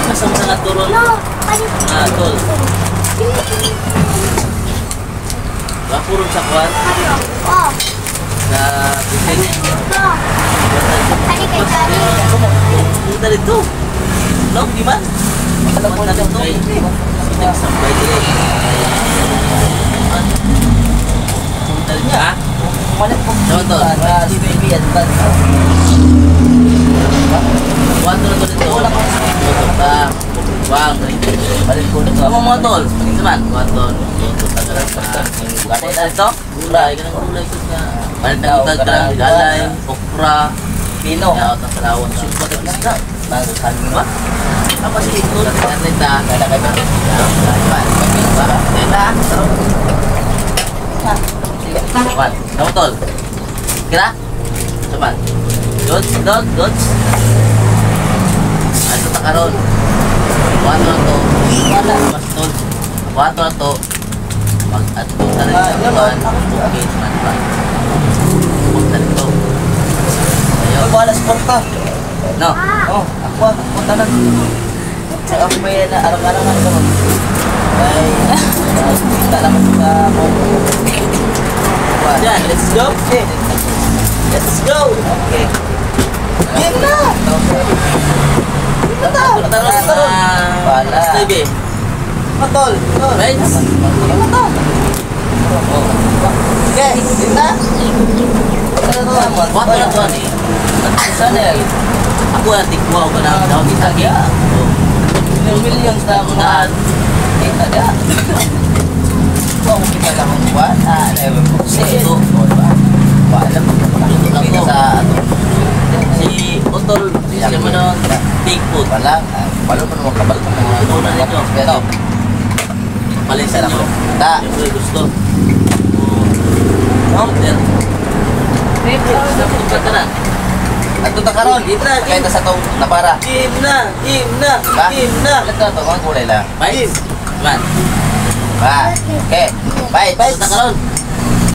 Mas ang mga turon. Mga tol. Bapuro sa kwan. Sa building. Punta dito. No, di man. Punta dito. Nagsampay dito. Punta dito. Ha? No, tol. Kuwan to dito. Ba. Wang. Ano mga tol? Saman. Kuwan to. Punta dito. Gulay. Ganang gulay ko nga. Palit na utag ka galay, okra, Pino. Yaw ta salawon sugba ta isda. Ba? Apa si ito? Ta. Saman. Kamu tol. Kira? Saman. Good, good, good. Ano ta karon? Kuwan na to. Mas tol. Kuwan na to. Mag-adto ta rin sa kuwan. Okay, man ba? Punta dito. Ayun. Wala sa kwarta. No. Oh, ako, ako tanan. Ako may na arang-arang na karon. Ay, kita naman sa mo. Yan, let's go. Okay. Let's go. Okay. Game na. Game na ta. Tara, Wala. Stevie. Matol. Tol. Right? Game na ta. Okay, game na. Wato na to ni. Channel. Ako na tikwa ko na daw kita gi. Millions na mga Daan. kita da. Kung kita lang ang kuwan, ah, Ito. wala Luto kita na to. sa ato. Si Otol, siya mo na Bigfoot. Wala, wala pa naman kabal pa naman. Luto na ninyo. Pero, Palisan nyo. ta, Siyempre gusto. Oh. Order. Punta na. ato ta karon. Game na, Kaya ta sa tong napara. Game na! Game na! Ba? Game na! Ito to, ang kulay lang. Bites. Man. Ba. Okay. Bye. Punta karon.